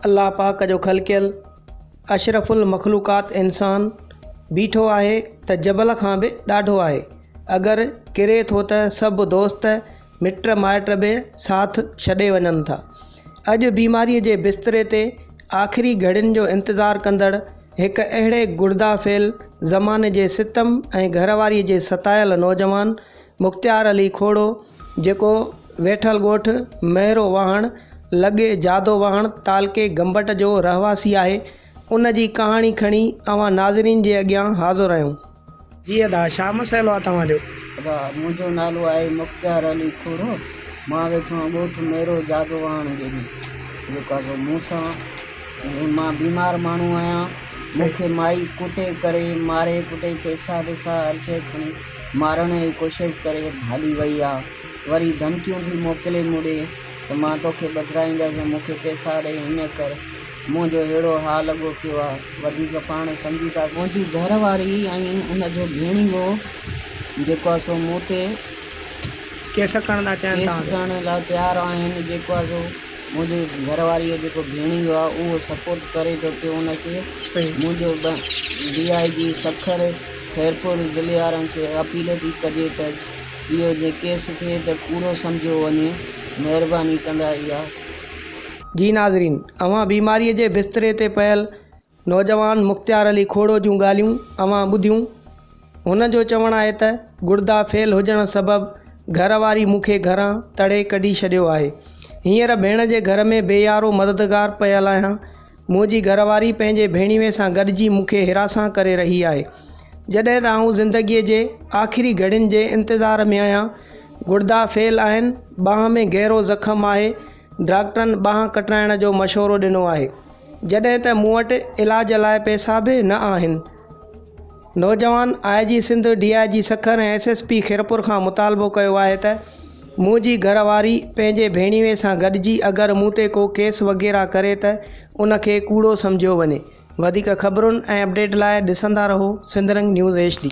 الله پاڪ جو خلقيل اشرف المخلوقات انسان بيٺو آهي ته جبل کان به ڏاڍو آهي. اگر ڪري ٿو ته سڀ دوست مٽ مائٽ به ساٿ ڇڏي وڃن ٿا. اڄ بيماريء جي بستري تي آخري گهڙين جو انتظار ڪندڙ هڪ اهڙي گڙدا فيل زماني جي ستم ۽ گهر واريء جي ستايل نوجوان مختيار علي کوڙو جيڪو ويٺل ڳوٺ مهرو واهڻ لڳ جادو واهڻ تعلقي گمبٽ جو رهواسي آهي ان جي ڪهاڻي کڻي اوهان ناظرين جي اڳيان حاضر آهيون. جي ادا ڇا مسئلو آ توهان جو. ادا منهنجو نالو آهي مختيار علي کوڙو مان ويٺو آهيان ڳوٺ ميرو جادو واهڻ جي ۾ جيڪو آهي سو مون سان مان بيمار ماڻهو آهيان مون کي مائي ڪٽي ڪري ماري ڪٽي پئسا وئسا هر شيء کڻي مارڻ جي ڪوشش ڪري هلي وئي آ وري ڌمڪيون ٿي موڪلي مون ڏي ته مان توکي ٻڌرائيندس مون کي پئسا ڏي هيئن ڪر منهنجو ههڙو حال لڳو پيو آ وڌيڪ پاڻ سمجهي ٿا منهنجي گهر واري ۽ ان جو ڀيڻيوو جيڪو آ سو مون تي ڪيس ڪرڻ ٿا چاهين ڪيس ڪرڻ لاء تيار آهن جيڪو آ سو منهنجي گهر واري جو جيڪو ڀيڻيوو آ اهو سپورٽ ڪري ٿو پيو ان کي منهنجو ڊي I جي سکر خيرپور ضلعي وارن کي اپيل ٿي ڪجي ته اهو جي ڪيس ٿئي ته ڪوڙو سمجهيو وڃي مهرباني ڪندا اها. جي ناظرين اوهان بيماري جي بستري تي پيل نوجوان مختيار علي کوڙو جون ڳالهيون اوهان ٻڌيون هن جو چوڻ آهي ته گڙدا فيل هجڻ سبب گهر واري مون کي گهران تڙي ڪڍي ڇڏيو آهي هينئر ڀيڻ جي گهر ۾ بي يارو مددگار پيل آهيان منهنجي گهر واري پنهنجي ڀيڻيوي سان گڏجي مون کي هراسان ڪري رهي آهي. جڏهن ته آئون زندگيء جي آخري گهڙين جي انتظار ۾ آهيان. گڙدا فيل آهن، ٻانهن ۾ گهرو زخم آهي، ڊاڪٽرن ٻانهن ڪٽرائڻ جو مشورو ڏنو آهي. جڏهن ته مون وٽ علاج لاء پئسا به نه آهن. نوجوان I G Sindh, D I G Sukkur ۽ S S P Khairpur کان مطالبو ڪيو آهي ته منهنجي گهر واري پنهنجي ڀيڻيوي سان گڏجي اگر مون تي ڪو ڪيس وغيره ڪري ته ان کي ڪوڙو سمجهيو وڃي. وڌيڪ خبرن ۽ اپڊيٽ لاء ڏسندا رهو سنڌ رنگ نيوز ايڇ ڊي.